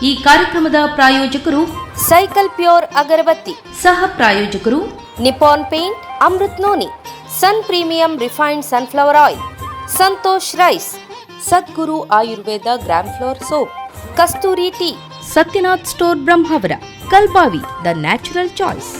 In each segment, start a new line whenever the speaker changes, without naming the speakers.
ಈ ಕಾರ್ಯಕ್ರಮದ ಪ್ರಾಯೋಜಕರು
ಸೈಕಲ್ ಪ್ಯೂರ್ ಅಗರಬತ್ತಿ.
ಸಹ ಪ್ರಾಯೋಜಕರು
Nippon Paint, Amrut Noni, Sun Premium refined sunflower oil, Santosh rice, Sadguru Ayurveda gram flour soap, Kasturi tea.
Satyanath store, Brahmavar, Kalbavi, the natural choice.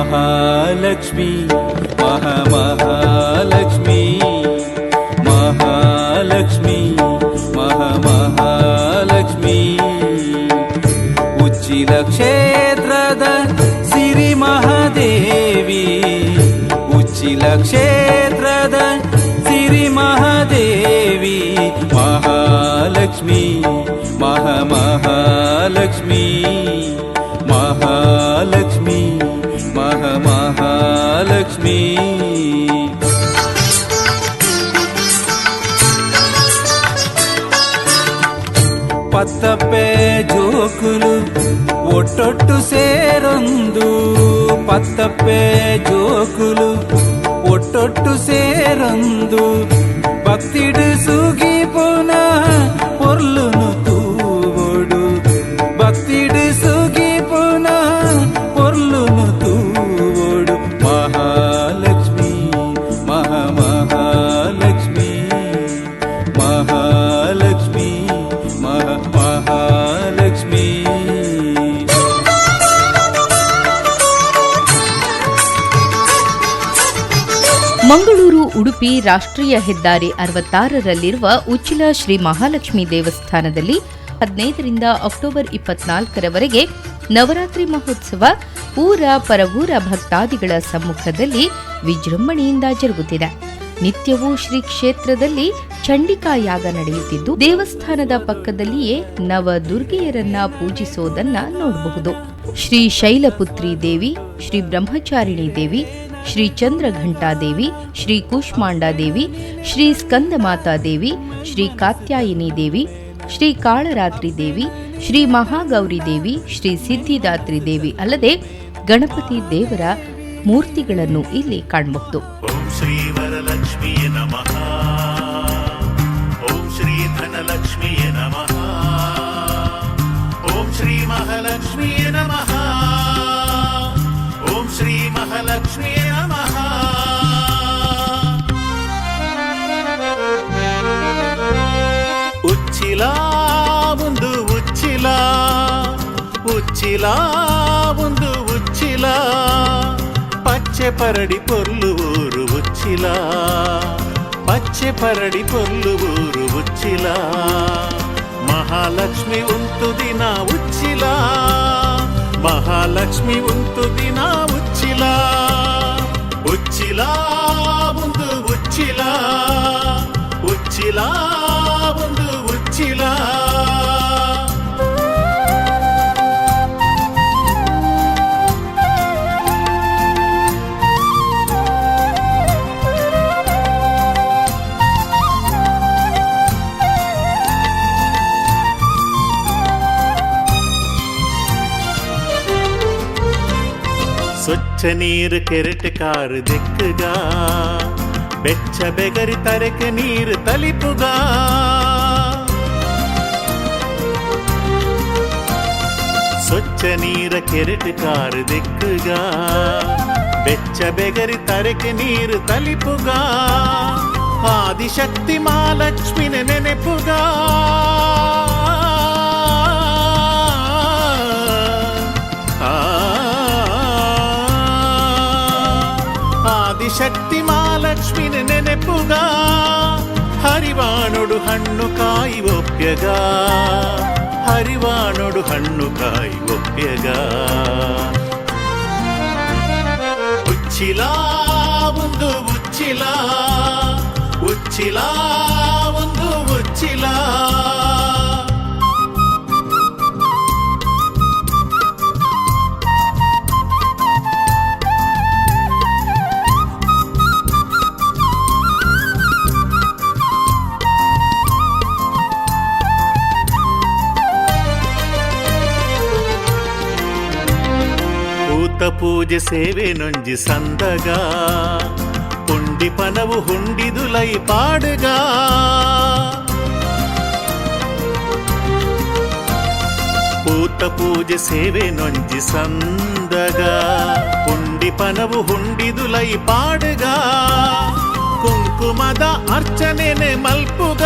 Mahalakshmi ಮಹಾಮಹಾಲಕ್ಷ್ಮಿ, Mahalakshmi ಮಹಾಮಹಾಲಕ್ಷ್ಮಿ, Uchila ಕ್ಷೇತ್ರದ ಸಿರಿ ಮಹಾದೇವಿ, ಉಚ್ಚಿಲ ಕ್ಷೇತ್ರದ ಸಿರಿ ಮಹಾದೇವಿ, ಮಹಾಲಕ್ಷ್ಮಿ ಮಹಾಮಹಾಲಕ್ಷ್ಮಿ, ಮಹಾಲಕ್ಷ್ಮಿ ಮಹಾಮಹಾಲಕ್ಷ್ಮಿ. ಪತ್ತಪ್ಪೆ ಜೋಕುಲು ಒಟ್ಟೊಟ್ಟು ಸೇರೊಂದು, ಪತ್ತಪ್ಪೆ ಜೋಕುಲು ಒಟ್ಟೊಟ್ಟು ಸೇರೊಂದು, ಭಕ್ತಿಡು ಸುಗಿ ಪುನಃ ಪೊರ್ಲುನು ತೂವೊಡು, ಭಕ್ತಿಡು ಸುಗಿ ಪುನಃ ಪೊರ್ಲುನು ತೂವೊಡು. ಮಹಾಲಕ್ಷ್ಮಿ ಮಹಾಮಹಾಲಕ್ಷ್ಮಿ, ಮಹಾಲಕ್ಷ್ಮಿ ಮಹಾಲಕ್ಷ್ಮಿ.
ಮಂಗಳೂರು ಉಡುಪಿ ರಾಷ್ಟ್ರೀಯ ಹೆದ್ದಾರಿ 66ರಲ್ಲಿರುವ ಉಚ್ಚಿಲ ಶ್ರೀ ಮಹಾಲಕ್ಷ್ಮಿ ದೇವಸ್ಥಾನದಲ್ಲಿ 15ರಿಂದ ಅಕ್ಟೋಬರ್ 24ರವರೆಗೆ ನವರಾತ್ರಿ ಮಹೋತ್ಸವ ಊರ ಪರವೂರ ಭಕ್ತಾದಿಗಳ ಸಮ್ಮುಖದಲ್ಲಿ ವಿಜೃಂಭಣೆಯಿಂದ ಜರುಗುತ್ತಿದೆ. ನಿತ್ಯವೂ ಶ್ರೀ ಕ್ಷೇತ್ರದಲ್ಲಿ ಚಂಡಿಕಾ ಯಾಗ ನಡೆಯುತ್ತಿದ್ದು, ದೇವಸ್ಥಾನದ ಪಕ್ಕದಲ್ಲಿಯೇ ನವದುರ್ಗೆಯರನ್ನ ಪೂಜಿಸೋದನ್ನ ನೋಡಬಹುದು. ಶ್ರೀ ಶೈಲಪುತ್ರಿ ದೇವಿ, ಶ್ರೀ ಬ್ರಹ್ಮಚಾರಿಣಿ ದೇವಿ, ಶ್ರೀ ಚಂದ್ರಘಂಟಾದೇವಿ, ಶ್ರೀ ಕೂಷ್ಮಾಂಡಾದೇವಿ, ಶ್ರೀ ಸ್ಕಂದಮಾತಾ ದೇವಿ, ಶ್ರೀ ಕಾತ್ಯಾಯಿನಿ ದೇವಿ, ಶ್ರೀ ಕಾಳರಾತ್ರಿ ದೇವಿ, ಶ್ರೀ ಮಹಾಗೌರಿ ದೇವಿ, ಶ್ರೀ ಸಿದ್ಧಿದಾತ್ರಿ ದೇವಿ, ಅಲ್ಲದೆ ಗಣಪತಿ ದೇವರ ಮೂರ್ತಿಗಳನ್ನು ಇಲ್ಲಿ ಕಾಣಬಹುದು.
ಓಂ ಶ್ರೀ ವರಲಕ್ಷ್ಮಿಯ ನಮಃ. ಓಂ ಶ್ರೀ ಧನಲಕ್ಷ್ಮಿಯ ನಮಃ. ಓಂ ಶ್ರೀ ಮಹಾಲಕ್ಷ್ಮಿಯ ನಮಃ. ಓಂ ಶ್ರೀ ಮಹಾಲಕ್ಷ್ಮಿಯ ನಮಃ. ಉಚ್ಚಿಲ ಒಂದು ಉಚ್ಚಿಲ, ಉಚ್ಚಿಲ ಒಂದು ಉಚ್ಚಿಲ, ಪಚ್ಚೆ ಪರಡಿ ಪೊರ್ಲು ಊರು ಉಚ್ಚಿಲ, ಪಚ್ಚೆ ಪರಡಿ ಪೊರ್ಲು ಊರು ಉಚ್ಚಿಲ, ಮಹಾಲಕ್ಷ್ಮಿ ಉಂತು ದಿನ ಉಚ್ಚಿಲ, ಮಹಾಲಕ್ಷ್ಮಿ ಉಂತು ದಿನ ಉಚ್ಚಿಲ. ಉಚ್ಚಿಲ ಒಂದು ಉಚ್ಚಿಲ, ಉಚ್ಚಿಲ ಒಂದು ಉಚ್ಚಿಲ. ಸ್ವಚ್ಛ ನೀರು ಕೆರೆಟ್ ಕಾರು ದೆಕ್ಕುಗ, ಬೆಚ್ಚ ಬೆಗರಿ ತರೆಕೆ ನೀರು ತಲಿಪುಗ, ಸ್ವಚ್ಛ ನೀರ ಕೆರೆಟ್ ಕಾರು ದೆಕ್ಕುಗ, ಬೆಚ್ಚ ಬೆಗರಿ ತರೆಕೆ ನೀರು ತಲಿಪುಗ, ಆದಿಶಕ್ತಿ ಮಹಾಲಕ್ಷ್ಮಿನ ನೆನೆಪುಗ. ಆ, ಆದಿಶಕ್ತಿ ಮಹಾಲಕ್ಷ್ಮಿನ ನೆನೆಪುಗ. ಹರಿವಾಣೊಡು ಹಣ್ಣು ಕಾಯಿ ಒಪ್ಯಗ, ಹರಿವಾಣೊಡು ಹಣ್ಣು ಕಾಯಿ ಒಪ್ಯಗ. ಉಚ್ಚಿಲ ಒಂದು ಉಚ್ಚಿಲ, ಉಚ್ಚಿಲ ಒಂದು ಉಚ್ಚಿಲ. ಪೂತ ಪೂಜೆ ಸೇವೆ ನೊಂಜಿ ಸಂದಗ, ಪುಂಡಿ ಪನವು ಹುಂಡಿದುಲೈ ಪಾಡುಗ. ಪೂತ ಪೂಜೆ ಸೇವೆ ನೊಂಜಿ ಸಂದಗ, ಪುಂಡಿ ಪನವು ಹುಂಡಿದುಲೈ ಪಾಡುಗ. ಕುಂಕುಮದ ಅರ್ಚನೆನೆ ಮಲ್ಪುಗ.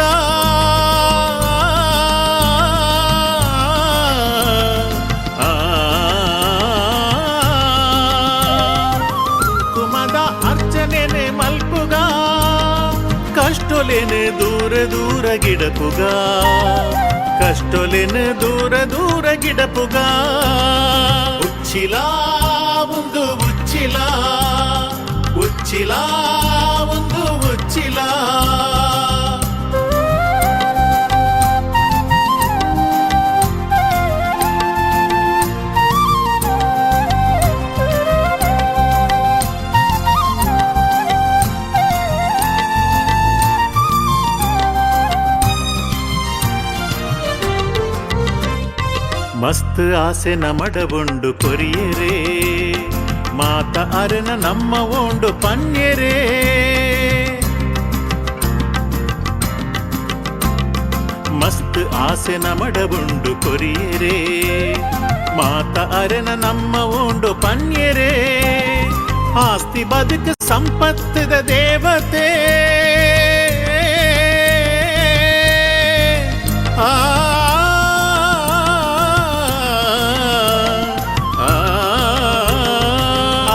ಕುಂಕುಮದ ಅರ್ಚನೆನೆ ಮಲ್ಪುಗ, ಕಷ್ಟೊಲೆನೆ ದೂರ ದೂರ ಗಿಡಪುಗ, ಕಷ್ಟೊಲೆನೆ ದೂರ ದೂರ ಗಿಡಪುಗ. ಉಚ್ಚಿಲ ಒಂದು ಉಚ್ಚಿಲ, ಉಚ್ಚಿಲ ಒಂದು ಉಚ್ಚಿಲ. ಮಸ್ತ್ ಆಸೆ ನಮಡವುಂಡು ಕೊರಿಯರೇ, ಮಾತ ಅರನ ನಮ್ಮ ಓಂಡು ಪನ್ಯರೇ. ಮಸ್ತ್ ಆಸೆ ನಮಡವುಂಡು ಕೊರಿಯರೇ, ಮಾತ ಅರನ ನಮ್ಮ ಓಂಡು ಪನ್ಯರೇ. ಆಸ್ತಿ ಬದುಕು ಸಂಪತ್ತದ ದೇವತೆ, ಆ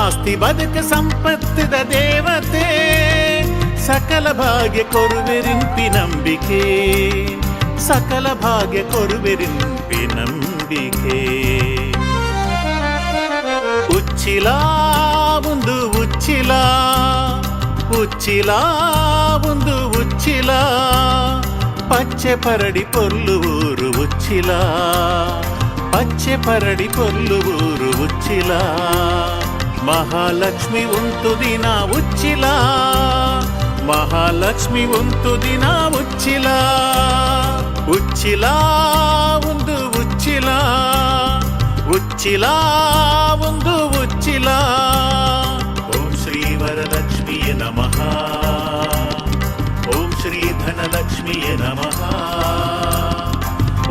ಆಸ್ತಿ ಬದುಕು ಸಂಪತ್ತದ ದೇವತೆ, ಸಕಲ ಭಾಗ್ಯ ಕೊರುವೆರಿಂಪಿ ನಂಬಿಕೆ, ಸಕಲ ಭಾಗ್ಯ ಕೊರುವೆರಿಂಪಿ ನಂಬಿಕೆ. ಉಚ್ಚಿಲ ಒಂದು ಉಚ್ಚಿಲ, ಉಚ್ಚಿಲ ಒಂದು ಉಚ್ಚಿಲ. ಪಚ್ಚೆ ಪರಡಿ ಪೊರ್ಲು ಊರು ಉಚ್ಚಿಲ, ಪಚ್ಚೆ ಪರಡಿ ಪೊರ್ಲು ಊರು ಉಚ್ಚಿಲ. ಮಹಾಲಕ್ಷ್ಮಿ ಉಂಟು ದಿನ ಉಚ್ಚಿಲ, ಮಹಾಲಕ್ಷ್ಮಿ ಉಂಟು ದಿನ ಉಚ್ಚಿಲ. ಉಚ್ಚಿಲ ಒಂದು ಉಚ್ಚಿಲ, ಉಚ್ಚಿಲ ಒಂದು ಉಚ್ಚಿಲ. ಓಂ ಶ್ರೀ ವರಲಕ್ಷ್ಮಿಯ ನಮಃ, ಓಂ ಶ್ರೀ ಧನಲಕ್ಷ್ಮಿಯ ನಮಃ,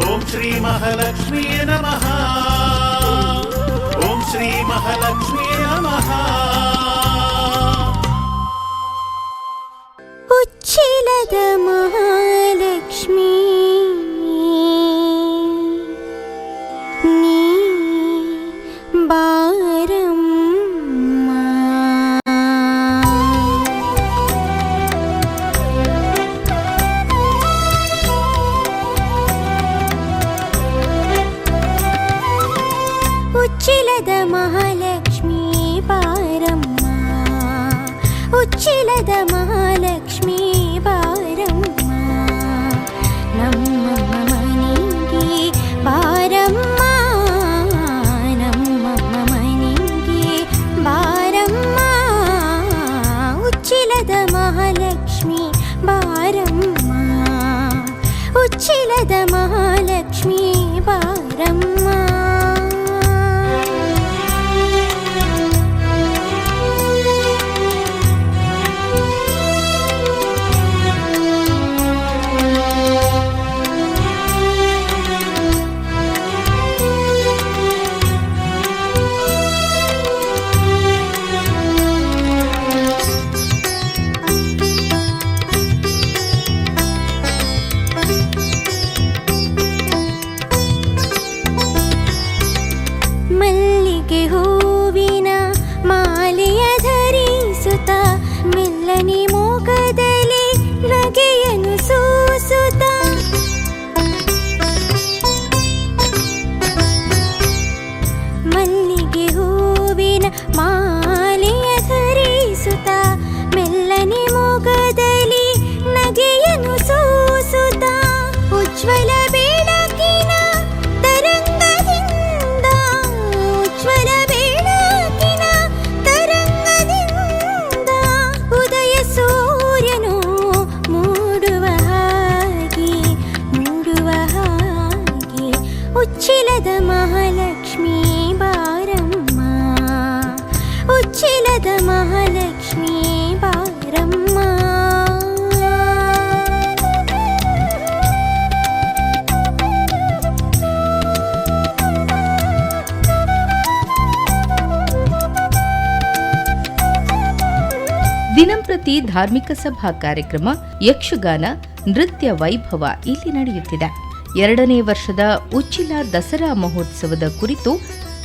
ಓಂ ಶ್ರೀ ಮಹಾಲಕ್ಷ್ಮಿಯ ನಮಃ, ಓಂ ಶ್ರೀ ಮಹಾಲಕ್ಷ್ಮಿಯ ನಮಃ.
ಉಚ್ಚಿಲದ ಮಹಾಲಕ್ಷ್ಮೀ ನೀ ಬಾರಮ್ಮ. ಉಚ್ಚಿಲದ ಮಹಾಲಕ್ಷ್ಮೀ ಬಾರಮ್ಮ, ಉಚ್ಚಿಲದ ಮಹಾಲಕ್ಷ್ಮೀ ಬಾರಮ್ಮ.
ಧಾರ್ಮಿಕ ಸಭಾ ಕಾರ್ಯಕ್ರಮ, ಯಕ್ಷಗಾನ, ನೃತ್ಯ ವೈಭವ ಇಲ್ಲಿ ನಡೆಯುತ್ತಿದೆ. ಎರಡನೇ ವರ್ಷದ ಉಚ್ಚಿಲ ದಸರಾ ಮಹೋತ್ಸವದ ಕುರಿತು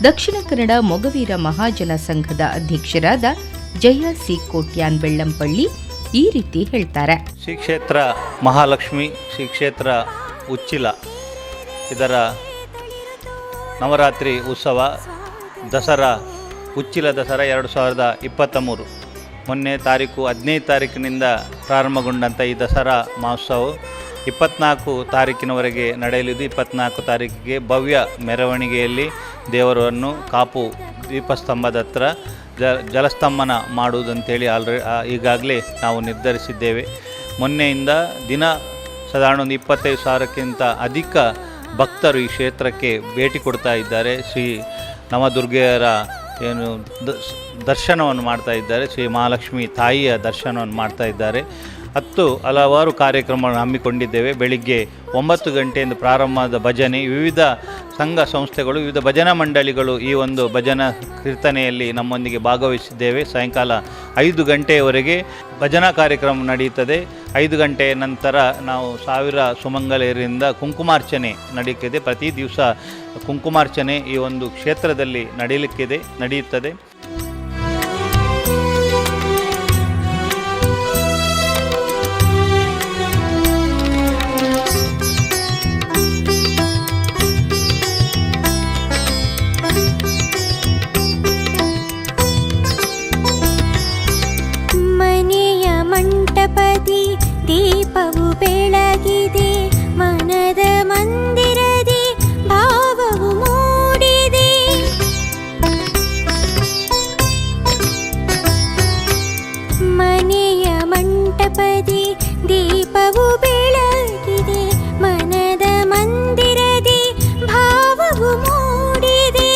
ದಕ್ಷಿಣ ಕನ್ನಡ ಮೊಗವೀರ ಮಹಾಜನ ಸಂಘದ ಅಧ್ಯಕ್ಷರಾದ ಜಯ ಸಿ ಕೋಟ್ಯಾನ್ ಬೆಳ್ಳಂಪಳ್ಳಿ ಈ ರೀತಿ ಹೇಳ್ತಾರೆ.
ಶ್ರೀ ಕ್ಷೇತ್ರ ಮಹಾಲಕ್ಷ್ಮಿ, ಶ್ರೀ ಕ್ಷೇತ್ರ ಉಚ್ಚಿಲ ಇದರ ನವರಾತ್ರಿ ಉತ್ಸವ ದಸರಾ, ಉಚ್ಚಿಲ ದಸರಾ 2023 ಮೊನ್ನೆ ತಾರೀಕು 15 ತಾರೀಕಿನಿಂದ ಪ್ರಾರಂಭಗೊಂಡಂಥ ಈ ದಸರಾ ಮಹೋತ್ಸವ 24 ತಾರೀಕಿನವರೆಗೆ ನಡೆಯಲಿದ್ದು, 24 ತಾರೀಕಿಗೆ ಭವ್ಯ ಮೆರವಣಿಗೆಯಲ್ಲಿ ದೇವರನ್ನು ಕಾಪು ದೀಪಸ್ತಂಭದ ಹತ್ರ ಜಲಸ್ತಂಭನ ಮಾಡುವುದಂತೇಳಿ ಈಗಾಗಲೇ ನಾವು ನಿರ್ಧರಿಸಿದ್ದೇವೆ. ಮೊನ್ನೆಯಿಂದ ದಿನ ಸಾಧಾರಣ ಒಂದು 25,000ಕ್ಕಿಂತ ಅಧಿಕ ಭಕ್ತರು ಈ ಕ್ಷೇತ್ರಕ್ಕೆ ಭೇಟಿ ಕೊಡ್ತಾ ಇದ್ದಾರೆ. ಶ್ರೀ ನವದುರ್ಗೆಯರ ಏನು ದರ್ಶನವನ್ನು ಮಾಡ್ತಾ ಇದ್ದಾರೆ. ಶ್ರೀ ಮಹಾಲಕ್ಷ್ಮಿ ತಾಯಿಯ ದರ್ಶನವನ್ನು ಮಾಡ್ತಾ ಇದ್ದಾರೆ. 10 ಹಲವಾರು ಕಾರ್ಯಕ್ರಮಗಳನ್ನು ಹಮ್ಮಿಕೊಂಡಿದ್ದೇವೆ. ಬೆಳಿಗ್ಗೆ 9 ಗಂಟೆಯಿಂದ ಪ್ರಾರಂಭದ ಭಜನೆ, ವಿವಿಧ ಸಂಘ ಸಂಸ್ಥೆಗಳು, ವಿವಿಧ ಭಜನಾ ಮಂಡಳಿಗಳು ಈ ಒಂದು ಭಜನಾ ಕೀರ್ತನೆಯಲ್ಲಿ ನಮ್ಮೊಂದಿಗೆ ಭಾಗವಹಿಸಿದ್ದೇವೆ. ಸಾಯಂಕಾಲ 5 ಗಂಟೆಯವರೆಗೆ ಭಜನಾ ಕಾರ್ಯಕ್ರಮ ನಡೆಯುತ್ತದೆ. 5 ಗಂಟೆಯ ನಂತರ ನಾವು 1000 ಸುಮಂಗಲೆಯರಿಂದ ಕುಂಕುಮಾರ್ಚನೆ ನಡೆಯುತ್ತಿದೆ. ಪ್ರತಿ ದಿವಸ ಕುಂಕುಮಾರ್ಚನೆ ಈ ಒಂದು ಕ್ಷೇತ್ರದಲ್ಲಿ ನಡೆಯುತ್ತದೆ.
ಮನೆಯ ಮಂಟಪದಿ ದೀಪವು ಬೆಳಗಿದೆ, ಮನದ ಮಂದಿರದಿ ಭಾವವು ಮೂಡಿದೆ. ಮನೆಯ ಮಂಟಪದಿ ದೀಪವು ಬೆಳಗಿದೆ, ಮನದ ಮಂದಿರದಿ ಭಾವವು ಮೂಡಿದೆ.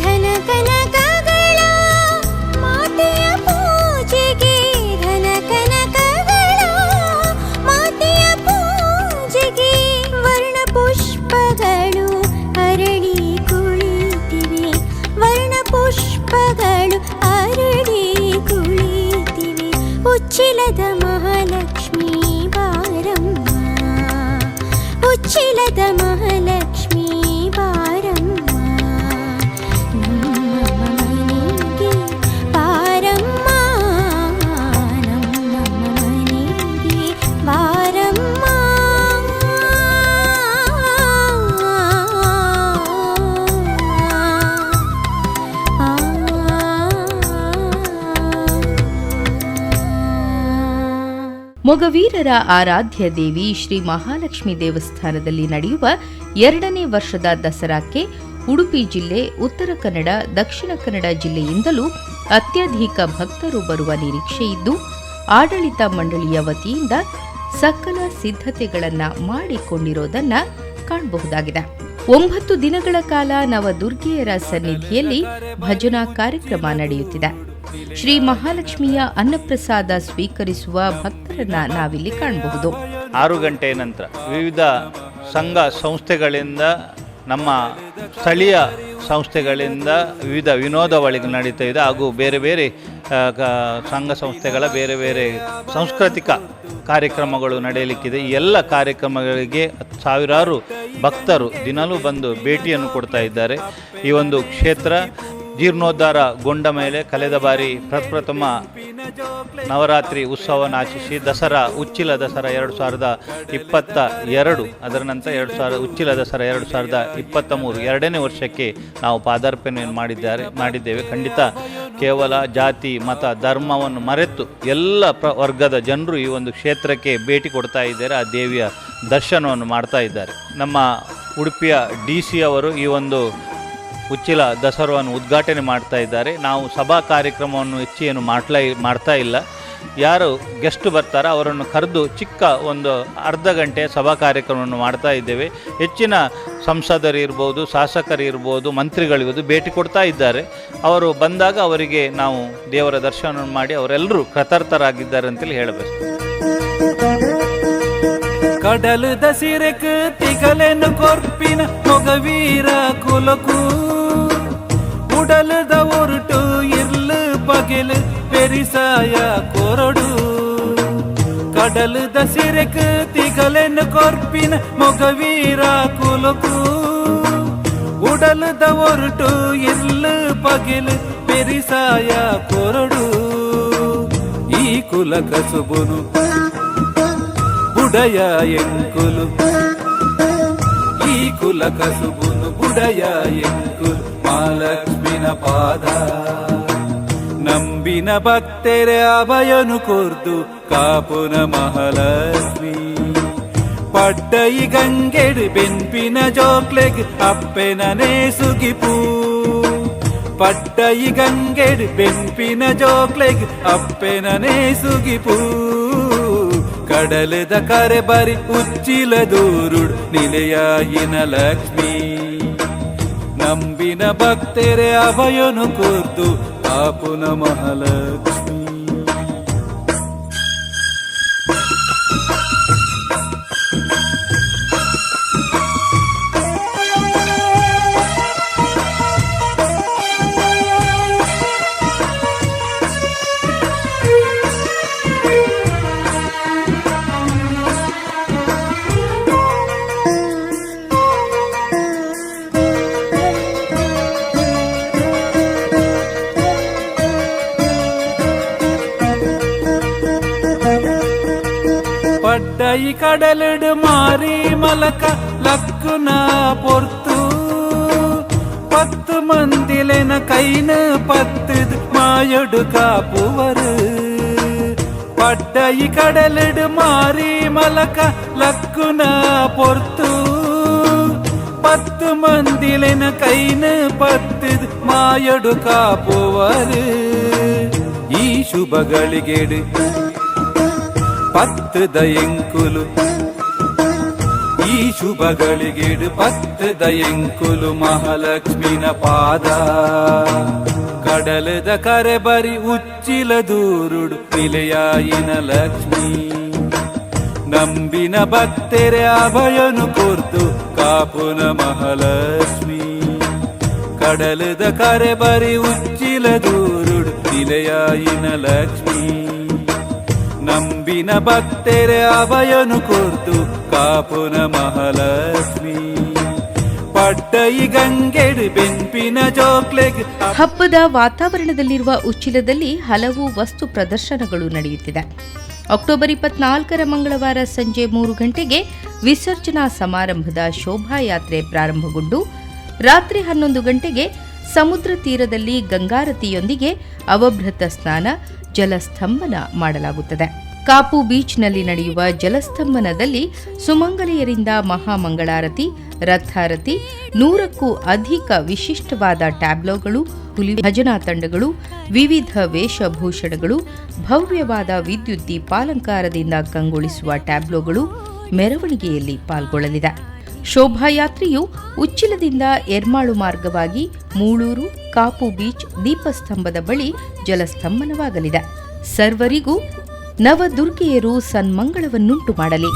ಧನ ಕನಕಗಳ ಮಾತೆಯ ಪೂಜೆಗೆ, ಧನ ಕನಕಗಳ ಮಾತೆಯ ಪೂಜೆಗೆ ವರ್ಣ ಪುಷ್ಪಗಳು ಅರಳಿ ಕುಳಿತಿವೆ, ವರ್ಣ ಪುಷ್ಪಗಳು ಅರಳಿ ಕುಳಿತಿವೆ. ಉಚ್ಚಿಲದ ಮಹಾಲಕ್ಷ್ಮೀ ಬಾರಮ್ಮ, ಉಚ್ಚಿಲದ ಮಹಾಲಕ್ಷ್ಮೀ ಬಾರಮ್ಮ, ನಮ್ಮ ಮನೆಗೆ ಬಾರಮ್ಮ, ನಮ್ಮ ಮನೆಗೆ ಬಾರಮ್ಮ.
ಮೊಗವೀರರ ಆರಾಧ್ಯ ದೇವಿ ಶ್ರೀ ಮಹಾಲಕ್ಷ್ಮಿ ದೇವಸ್ಥಾನದಲ್ಲಿ ನಡೆಯುವ ಎರಡನೇ ವರ್ಷದ ದಸರಾಕ್ಕೆ ಉಡುಪಿ ಜಿಲ್ಲೆ, ಉತ್ತರ ಕನ್ನಡ, ದಕ್ಷಿಣ ಕನ್ನಡ ಜಿಲ್ಲೆಯಿಂದಲೂ ಅತ್ಯಧಿಕ ಭಕ್ತರು ಬರುವ ನಿರೀಕ್ಷೆ ಇದ್ದು, ಆಡಳಿತ ಮಂಡಳಿಯ ವತಿಯಿಂದ ಸಕಲ ಸಿದ್ಧತೆಗಳನ್ನ ಮಾಡಿಕೊಂಡಿರೋದನ್ನ ಕಾಣಬಹುದಾಗಿದೆ. 9 ದಿನಗಳ ಕಾಲ ನವದುರ್ಗೆಯರ ಸನ್ನಿಧಿಯಲ್ಲಿ ಭಜನಾ ಕಾರ್ಯಕ್ರಮ ನಡೆಯುತ್ತಿದೆ. ಶ್ರೀ ಮಹಾಲಕ್ಷ್ಮಿಯ ಅನ್ನಪ್ರಸಾದ ಸ್ವೀಕರಿಸುವ ಭಕ್ತರನ್ನ ನಾವಿಲ್ಲಿ ಕಾಣಬಹುದು.
6 ಗಂಟೆಯ ನಂತರ ವಿವಿಧ ಸಂಘ ಸಂಸ್ಥೆಗಳಿಂದ, ನಮ್ಮ ಸ್ಥಳೀಯ ಸಂಸ್ಥೆಗಳಿಂದ ವಿವಿಧ ವಿನೋದಾವಳಿಗಳು ನಡೀತಾ ಇದೆ. ಹಾಗೂ ಬೇರೆ ಬೇರೆ ಸಂಘ ಸಂಸ್ಥೆಗಳ ಬೇರೆ ಬೇರೆ ಸಾಂಸ್ಕೃತಿಕ ಕಾರ್ಯಕ್ರಮಗಳು ನಡೆಯಲಿಕ್ಕಿದೆ. ಈ ಎಲ್ಲ ಕಾರ್ಯಕ್ರಮಗಳಿಗೆ ಸಾವಿರಾರು ಭಕ್ತರು ದಿನಲೂ ಬಂದು ಭೇಟಿಯನ್ನು ಕೊಡ್ತಾ ಇದ್ದಾರೆ. ಈ ಒಂದು ಕ್ಷೇತ್ರ ಜೀರ್ಣೋದ್ಧಾರಗೊಂಡ ಮೇಲೆ ಕಳೆದ ಬಾರಿ ಪ್ರಪ್ರಥಮ ನವರಾತ್ರಿ ಉತ್ಸವವನ್ನು ಆಚರಿಸಿ ದಸರಾ, ಉಚ್ಚಿಲ ದಸರಾ 2022, ಅದರ ನಂತರ 2000 ಉಚ್ಚಿಲ ದಸರಾ 2023 ಎರಡನೇ ವರ್ಷಕ್ಕೆ ನಾವು ಪಾದಾರ್ಪಣೆಯನ್ನು ಮಾಡಿದ್ದೇವೆ. ಖಂಡಿತ ಕೇವಲ ಜಾತಿ, ಮತ, ಧರ್ಮವನ್ನು ಮರೆತು ಎಲ್ಲ ವರ್ಗದ ಜನರು ಈ ಒಂದು ಕ್ಷೇತ್ರಕ್ಕೆ ಭೇಟಿ ಕೊಡ್ತಾ ಇದ್ದಾರೆ, ಆ ದೇವಿಯ ದರ್ಶನವನ್ನು ಮಾಡ್ತಾ ಇದ್ದಾರೆ. ನಮ್ಮ ಉಡುಪಿಯ ಡಿ ಸಿ ಅವರು ಈ ಒಂದು ಉಚ್ಚಿಲ ದಸರಾವನ್ನು ಉದ್ಘಾಟನೆ ಮಾಡ್ತಾ ಇದ್ದಾರೆ. ನಾವು ಸಭಾ ಕಾರ್ಯಕ್ರಮವನ್ನು ಹೆಚ್ಚು ಏನು ಮಾಡ್ತಾ ಇಲ್ಲ. ಯಾರು ಗೆಸ್ಟ್ ಬರ್ತಾರೋ ಅವರನ್ನು ಕರೆದು ಚಿಕ್ಕ ಒಂದು ಅರ್ಧ ಗಂಟೆ ಸಭಾ ಕಾರ್ಯಕ್ರಮವನ್ನು ಮಾಡ್ತಾ ಇದ್ದೇವೆ. ಹೆಚ್ಚಿನ ಸಂಸದರು ಇರ್ಬೋದು, ಶಾಸಕರು ಇರ್ಬೋದು, ಮಂತ್ರಿಗಳಿರ್ಬೋದು ಭೇಟಿ ಕೊಡ್ತಾ ಇದ್ದಾರೆ. ಅವರು ಬಂದಾಗ ಅವರಿಗೆ ನಾವು ದೇವರ ದರ್ಶನವನ್ನು ಮಾಡಿ ಅವರೆಲ್ಲರೂ ಕೃತಾರ್ಥರಾಗಿದ್ದಾರೆ ಅಂತೇಳಿ ಹೇಳಬೇಕು.
ಕಡಲದ ಸಿರೆಕ್ ತಿಗಲೆನು ಕೊರ್ಪಿನ ಮೊಗವೀರ ಕುಲಕು, ಉಡಲದ ಒರುಟು ಇರ್ಲು ಪಗೆಲು ಪೆರಿಸಾಯ ಕೊರಡು. ಕಡಲದ ಸಿರೆಕ್ ತಿಗಲೆನು ಕೊರ್ಪಿನ ಮೊಗವೀರ ಕುಲಕು ಉಡಲದ ಒರಟು ಇಲ್ಲು ಪಗಿಲು ಪೆರಿಸಾಯ ಕೊರಡು ಈ ಕುಲ ಕಸುಬುನು ಬುಡಯ ಎಂಕುಲು ಈ ಕುಲ ಕಸುಬುನು ಬುಡಯ ಎಂಕುಲು ಮಹಾಲಕ್ಷ್ಮಿನ ಪಾದ ನಂಬಿನ ಭಕ್ತೆರೆ ಅಭಯನು ಕೊರ್ದು ಕಾಪುನ ಮಹಾಲಕ್ಷ್ಮಿ ಪಡ್ಡೈ ಗಂಗೆಡು ಬೆನ್ಪಿನ ಜೋಕ್ಲೆಗ್ ಅಪ್ಪೆನನೇ ಸುಗಿಪು ಪಡ್ಡೈ ಗಂಗೆಡು ಬೆನ್ಪಿನ ಜೋಕ್ಲೆಗ್ ಅಪ್ಪೆನನೇ ಸುಗಿಪು ಕಡಲದ ಕರೆ ಬರಿ ಉಚ್ಚಿಲ ದೂರುಡ್ ನಿಲೆಯಾಯಿನ ಲಕ್ಷ್ಮಿ ನಂಬಿನ ಭಕ್ತೆರೆ ಅಭಯನು ಕೊರ್ದು ಕಾಪುನ ಮಹಾಲಕ್ಷ್ಮಿ. ಪಡ್ಡೈ ಕಡಲಿಡು ಮಾರಿ ಮಲಕ ಲಕ್ಕುನ ಪೊರ್ತು 10 ಮಂದಿಲೆನ ಕೈನ ಪತ್ತದ ಮಾಯೊಡು ಕಾಪುವರು. ಪಡ್ಡೈ ಕಡಲಿಡು ಮಾರಿ ಮಲಕ ಲಕ್ಕುನ ಪೊರ್ತು 10 ಮಂದಿಲೆನ ಕೈನ ಪತ್ತದ ಮಾಯೊಡು ಕಾಪುವರು. ಈ ಶುಭಗಳಿಗೆಡು ಪತ್ತದ ಎಂಕುಲು ಈ ಶುಭಗಳಿಗೆಡು ಪತ್ತದ ಎಂಕುಲು ಮಹಾಲಕ್ಷ್ಮಿನ ಪಾದ ಕಡಲದ ಕರೆ ಬರಿ ಉಚ್ಚಿಲ ದೂರುಡು ನಿಲೆಯಾಯಿನ ಲಕ್ಷ್ಮಿ ನಂಬಿನ ಭಕ್ತೆರೆ ಅಭಯನು ಕೊರ್ದು ಕಾಪುನ ಮಹಾಲಕ್ಷ್ಮಿ ಕಡಲದ ಕರೆ ಬರಿ ಉಚ್ಚಿಲ ದೂರುಡು ನಿಲೆಯಾಯಿನ ಲಕ್ಷ್ಮಿ ನಂಬಿನ ಭಕ್ತೆರೆ ಅಭಯನು ಕೊರ್ದು ಕಾಪುನ ಮಹಾಲಕ್ಷ್ಮಿ ಪಡ್ಡೈ ಗಂಗೆಡು ಬೆನ್ಪಿನ ಜೋಕ್ಲೆಗ್.
ಹಬ್ಬದ ವಾತಾವರಣದಲ್ಲಿರುವ ಉಚ್ಚಿಲದಲ್ಲಿ ಹಲವು ವಸ್ತು ಪ್ರದರ್ಶನಗಳು ನಡೆಯುತ್ತಿದೆ. ಅಕ್ಟೋಬರ್ 24ರ ಮಂಗಳವಾರ ಸಂಜೆ 3 ಗಂಟೆಗೆ ವಿಸರ್ಜನಾ ಸಮಾರಂಭದ ಶೋಭಾಯಾತ್ರೆ ಪ್ರಾರಂಭಗೊಂಡು ರಾತ್ರಿ 11 ಗಂಟೆಗೆ ಸಮುದ್ರ ತೀರದಲ್ಲಿ ಗಂಗಾರತಿಯೊಂದಿಗೆ ಅವಭೃತ ಸ್ನಾನ, ಜಲಸ್ತಂಭನ ಮಾಡಲಾಗುತ್ತದೆ. ಕಾಪು ಬೀಚ್ನಲ್ಲಿ ನಡೆಯುವ ಜಲಸ್ತಂಭನದಲ್ಲಿ ಸುಮಂಗಲೆಯರಿಂದ ಮಹಾಮಂಗಳಾರತಿ, ರಥಾರತಿ, 100ಕ್ಕೂ ಅಧಿಕ ವಿಶಿಷ್ಟವಾದ ಟ್ಯಾಬ್ಲೋಗಳು, ಹುಲಿ ಭಜನಾ ತಂಡಗಳು, ವಿವಿಧ ವೇಷಭೂಷಣಗಳು, ಭವ್ಯವಾದ ವಿದ್ಯುತ್ ದೀಪಾಲಂಕಾರದಿಂದ ಕಂಗೊಳಿಸುವ ಟ್ಯಾಬ್ಲೋಗಳು ಮೆರವಣಿಗೆಯಲ್ಲಿ ಪಾಲ್ಗೊಳ್ಳಲಿದೆ. ಶೋಭಾಯಾತ್ರೆಯು ಉಚ್ಚಿಲದಿಂದ ಎರ್ಮಾಳು ಮಾರ್ಗವಾಗಿ ಮೂಳೂರು, ಕಾಪು ಬೀಚ್ ದೀಪಸ್ತಂಭದ ಬಳಿ ಜಲಸ್ತಂಭನವಾಗಲಿದೆ. ಸರ್ವರಿಗೂ ನವದುರ್ಗೆಯರು ಸನ್ಮಂಗಳವನ್ನುಂಟು ಮಾಡಲಿ.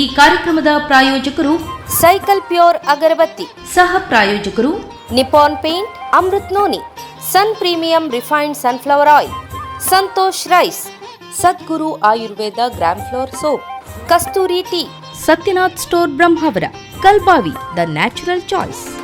ಈ ಕಾರ್ಯಕ್ರಮದ ಪ್ರಾಯೋಜಕರು
ಸೈಕಲ್ ಪ್ಯೂರ್ ಅಗರಬತ್ತಿ.
ಸಹ ಪ್ರಾಯೋಜಕರು
Nippon Paint, Amrut Noni, Sun Premium Refined Sunflower Oil, Santosh Rice, Sadguru Ayurveda Gram Flour Soap, Kasturi Tea.
Satyanath Store, Brahmavar, Kalbavi, the natural choice.